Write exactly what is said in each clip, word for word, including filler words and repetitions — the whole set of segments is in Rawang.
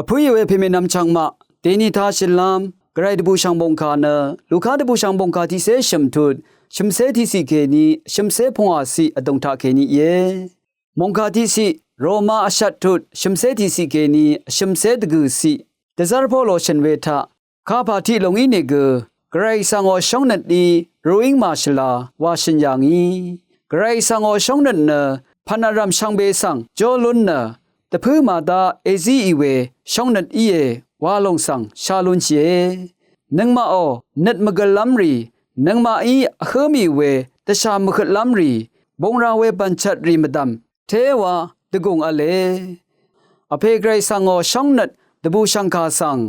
Vpǿì we pèmènvm chvngmaq dèní tāshìlv́m Gvray dvbùshv̀ng bòngkà nø Luka dvbùshv̀ng bòngkà tiqcé shø̀m tut shø̀mcé tiqciq kèní shø̀mcé pungwàciq vdùng taq kèní íe. Mòngkà tiqciq Roma vshvt tut shø̀mcé tiqciq kèní shø̀mcé dvgø̀ciq dvzv́r Polo shø̀n we taq kapà tiq lùng ínìgø Gvray svngò shóngnøt í rúíng màshvla wa shø̀n yà ngì. Gvray svngò shóngnøt nø pv̀n vrv̀m shvngbe svng jó lún nø dvpǿ màdá èzíì we shóngnøt íe wa lòng svng shá lúnshìe. Nøngmaqò nøt mvgø̀llv́m rì, nøngmaqí vhǿ mì we dvshà mvhøtlv́m rì, bungra we bv̀nchvt rì mvdv̀m téwa dvgùng v̄le. Vpè Gvray svngò shóngnøt dvbùshv̀ngkà svng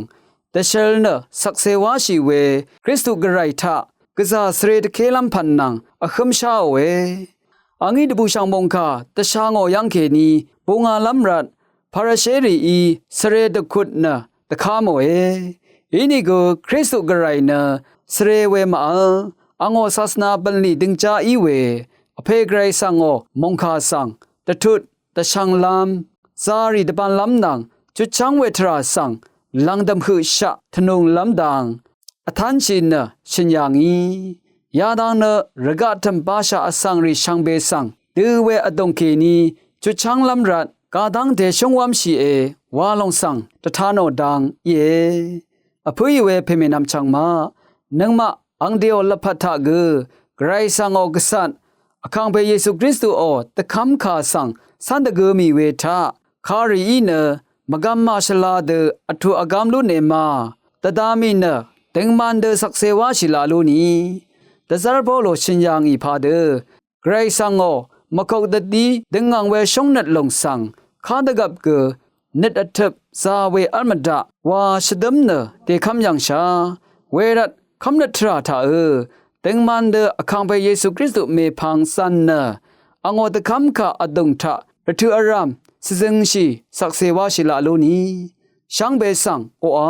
dvshøl nø shvkse wáshì we Kristu Gvray taq gvzà svre dvkélv́m pv̀n nvng vhǿm sháòe. Angí dvbùshv̀ng mòngkà dvsha ngò yv́ng kèní bungalv́m rvt Parisherìí svre dvkut nø dvká mòe. Inìgø Kristu Gvray nø svre we màvl angò sasvna bv̀nlì døngjá í we Vpè Gvray svngò mòngkà svng dvtut dvshvnglv́m, zarì dvbānlv́m nvng jutchv́ng we tvrà svng lv̀ngdv̀m høqshaq tvnunglv́m dang vtv́nshì nø shø̀n yà ngì. Yadang nø rvgaq tø̀m bashà vsvng rì shvngbe svng dø we vdùng kèní jutchv́nglv́m rvt gadv́ng dèshúng wv́mshìe wa lòng svng dvta nò dang íe. Vpǿì we pèmènvm chvngmaq, nøngmaq angdèò lvpat taq gø Gvray svngò gvcat Vkàngpè Yesu Kristuò dvkv́mkà svng cv́n dvgø mì we taq karìí nø mvgvm màshvla dø vtuq vgám lúne ma, dvda mì nø døngman dø shvkse wáshì la lúni. Dvzv́r Polo shø̀n yà ngì padø Gvray svngò mvkok dvdí døngvng we shóngnøt lòng svng kádvgvp gø nøt vtøp za we v́l mvdaq wa shvdǿm nø dèkv́m yv̀ngshà. Wervt kv́mnøt tvrà taqø døngman dø Vkàngpè Yesu Kristu mèpvng zv̀n nø angò dvkv́mkà vdùng taq rvtøq vrv̀m shvzøngshì shvkse wáshì la lúni. Shvngbe svng oqà